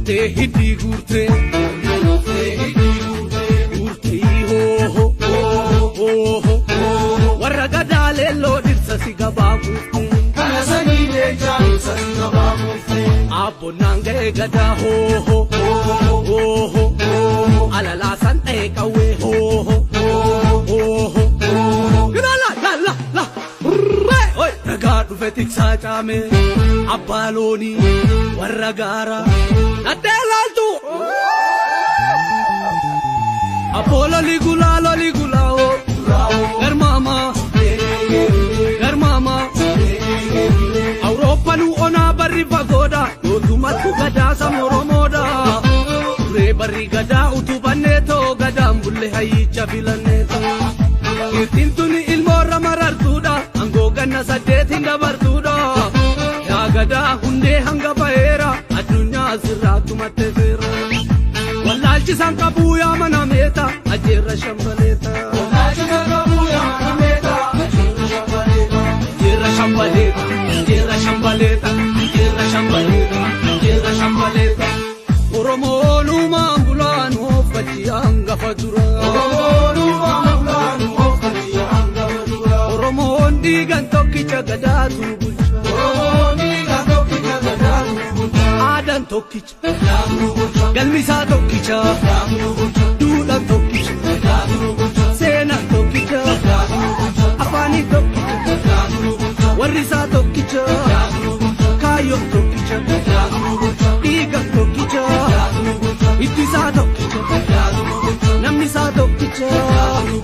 Dhuftee hidhii guurtee guurtee hoo hoo hoo warra gadaa leelloo dhirsa si gabaa guurtee. Kana sanyii leencaa dhirsa si gabaa guurtee. Abboonnaan ga'ee gadaa hoo hoo hoo hoo alalaasan ta'e qawwee hoo hoo hoo hoo. La la la la la. Oi ragaa dhufe tiksaa caame abbaa loonii warra gaaraa dhaddee laaltu. Abboo loli gulaa loli gulaa oo garmaama garmaama Awurooppanu onaa barri fagoodha yootumatti gadaa sabni Oromoodha. Turee barri gadaa utubannee too gadaan bulle hayyicha filannee too. Kirtiin tuni ilmoorra marartuudha aangoo ganna saddeetiin dabartuudha. Yaa gadaa hundee hanga baheera addunyaa asirraa tumattee seera. Wallaalchisaan qabuu yaa mana meeta ajjeerra shambaleeta. Wallaalchisa qabuu yaa mana meeta ajjeerra shambaleeta. Ajjeerra shambaleeta ajjeerra shambaleeta ajjeerra shambaleeta ajjeerra shambaleeta. Oromoon uumaan bulaan ooffachi hangafa dura. Oromoon uumaan bulaan ooffachi hangafa dura. Oromoon dhiigan tokkicha gadaatu bulcha. Oromoon dhiigan tokkicha gadaatu bulcha. Aadaan tokkicha. Gadaatu bulcha. Galmi isaa tokkicha. Gadaatu bulcha. Duudhaan tokkicha. Gadaatu bulcha. Seenaan tokkicha. Gadaatu bulcha. Afaanii tokkicha. Gadaatu bulcha. Warri isaa tokkicha. Gadaatu bulcha. Kaayyoon tokkicha. Gadaatu bulcha. Dhiigan tokkicha. Gadaatu bulcha. Itti isaa tokkicha. Gadaatu bulcha. Namni isaa tokkicha. Gadaatu